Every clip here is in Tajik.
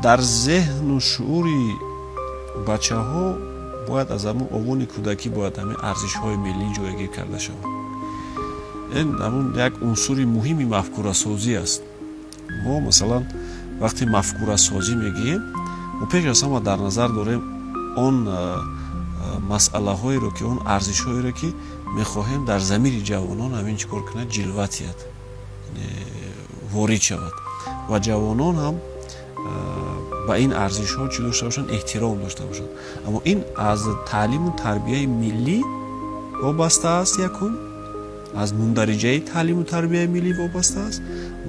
Дар зеҳну шуури бачаҳо бояд аз ҳамун овони кӯдакӣ бояд ҳамин арзишҳои миллӣ ҷойгир карда шавад. Ин ҳамун як унсури муҳими мафкурасозӣ аст. Мо, масалан, вақте мафкурасозӣ мегӯем, мо пеш аз ҳама дар назар дорем он масъалаҳоеро ки, он арзишҳоеро ки мехоҳем дар замири ҷавонон ҳамин чӣ кор кунад, ҷилва диҳад, ворид шавад ва ҷавонон ҳам ба ин арзишҳо чӣ дошта бошанд, эҳтиром дошта бошанд. Аммо ин аз таълиму тарбияи миллӣ вобаста аст. Якум, аз мундариҷаи таълиму тарбияи миллӣ вобаста аст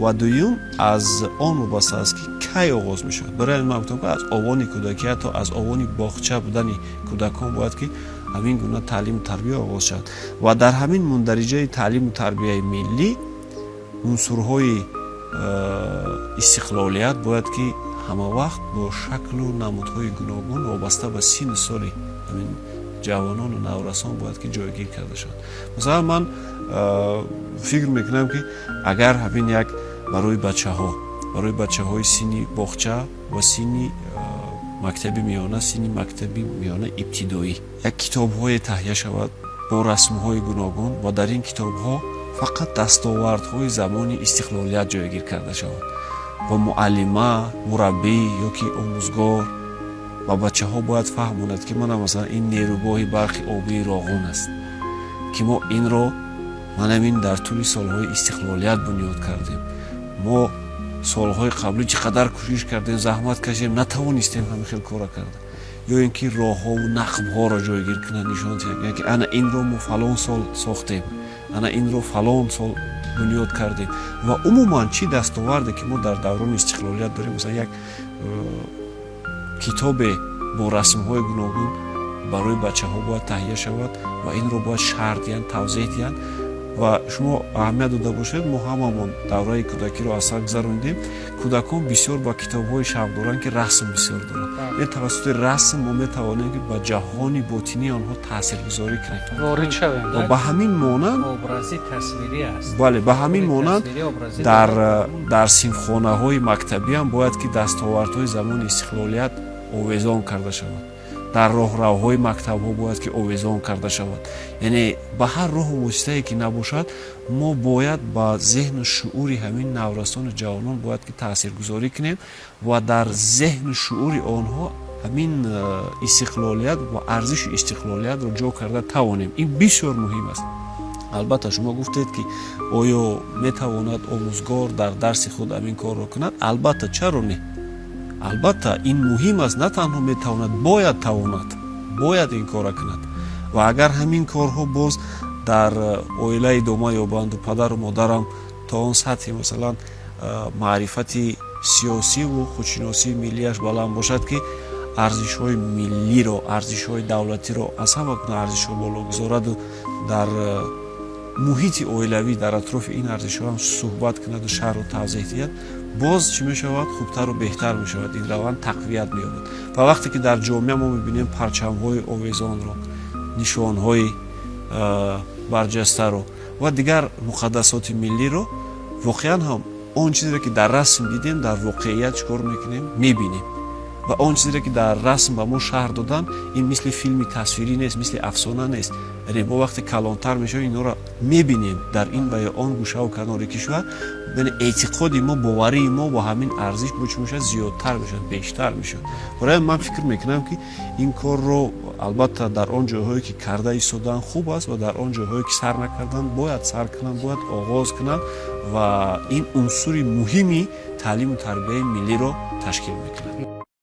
ва дуюм, аз он вобаста аст, ки кай оғоз мешавад. Барои ҳамин ман гуфтам, ки аз овони кӯдакӣ, ҳатто аз овони боғча будани кӯдакон бояд ки ҳамин гуна таълиму тарбия оғоз шавад. Ва дар ҳамин мундариҷаи таълиму тарбияи миллӣ унсурҳои истиқлолият бояд ки ҳамавақт бо шаклу намудҳои гуногун вобаста ба синну соли ҳамин ҷавонону наврасон бояд ки ҷойгир карда шавад. Масалан, ман фикр мекунам, ки агар ҳамин як барои бачаҳо, барои бачаҳои синни боғча ва синни мактаби миёна, синни мактаби миёна ибтидоӣ як китобҳое таҳия шавад бо расмҳои гуногун ва дар ин китобҳо фақат дастовардҳои замони истиқлолият ҷойгир карда шавад ва муаллима, мураббӣ ё ки омӯзгор ба бачаҳо бояд фаҳмонад, ки мана, масалан, ин нерӯгоҳи барқи обии Роғун аст, ки мо инро манамин дар тӯли солҳои истиқлолият бунёд кардем. Мо солҳои қаблӣ чӣ қадар кӯшиш кардем, заҳмат кашидем, натавонистем ҳамин хел кора карда. Ё ин ки роҳҳову нақбҳоро ҷойгир кунад, нишон диҳад, ки ана инро мо фалон сол сохтем, ана инро фалон сол бунёд кардем ва умуман чӣ дастоварде ки мо дар даврони истиқлолият дорем. Масалан, як китобе бо расмҳои гуногун барои бачаҳо бояд таҳия шавад ва инро бояд шарҳ диҳанд, тавзеҳ диҳанд. Ва шумо аҳамият дода бошед, мо ҳамамон давраи кӯдакиро аз сар гузаронидем. Кӯдакон бисёр ба китобҳое шавқ доранд, ки расм бисёр доранд. Яъне тавассути расм мо метавонем, ки ба ҷаҳони ботинии онҳо таъсиргузорӣ кунем. Ворид шавем. Ва ба ҳамин монанд Образи тасвирӣ аст. Бале, ба ҳамин монанд Тасвирӣ, образӣ дар дар синфхонаҳои мактабиам бояд ки дастовардҳои замони истиқлолият овезон карда шавад, дар роҳравҳои мактабҳо бояд ки овезон карда шавад. Яъне ба ҳар роҳу воситае ки набошад, мо бояд ба зеҳну шуури ҳамин наврасону ҷавонон бояд ки таъсиргузорӣ кунем ва дар зеҳну шуури онҳо ҳамин истиқлолият ва арзиши истиқлолиятро ҷо карда тавонем. Ин бисёр муҳим аст. Албатта, шумо гуфтед, ки оё метавонад омӯзгор дар дарси худ ҳамин корро кунад? Албатта, чаро не? Албатта, ин муҳим аст. На танҳо метавонад, бояд тавонад, бояд ин корро кунад. Ва агар ҳамин корҳо боз дар оила идома ёбанду падару модарам то он сатҳи, масалан, маърифати сиёсиву худшиносии миллиаш баланд бошад, ки арзишҳои миллиро, арзишҳои давлатиро аз ҳама гуна арзишҳо боло гузораду дар муҳити оилавӣ дар атрофи ин арзишҳо ҳам суҳбат кунаду шарҳу тавзеҳ диҳад, боз чӣ мешавад? Хубтару беҳтар мешавад, ин раванд тақвият меёбад. Ва вақте ки дар ҷомеа мо мебинем парчамҳои овезонро, нишонҳои барҷастаро ва дигар муқаддасоти миллиро, воқеан ҳам он чизеро, ки дар расм дидем, дар воқеият чӣ кор мекунем? Мебинем. Ва он чизеро, ки дар расм ба мо шарҳ додан, ин мисли филми тасвирӣ нест, мисли афсона нест. Яъне мо вақте калонтар мешавем, инҳоро мебинем дар ин ва ё он гӯшаву канори кишвар. Яъне эътиқоди мо, боварии мо бо ҳамин арзиш бо чӣ мешавад? Зиёдтар мешавад, бештар мешавад. Барои ман фикр мекунам, ки ин корро, албатта, дар он ҷойҳое ки карда истодаанд, хуб аст ва дар он ҷойҳое ки сар накарданд, бояд сар кунанд, бояд оғоз кунанд ва ин унсури муҳими таълиму тарбияи миллиро ташкил мекунад.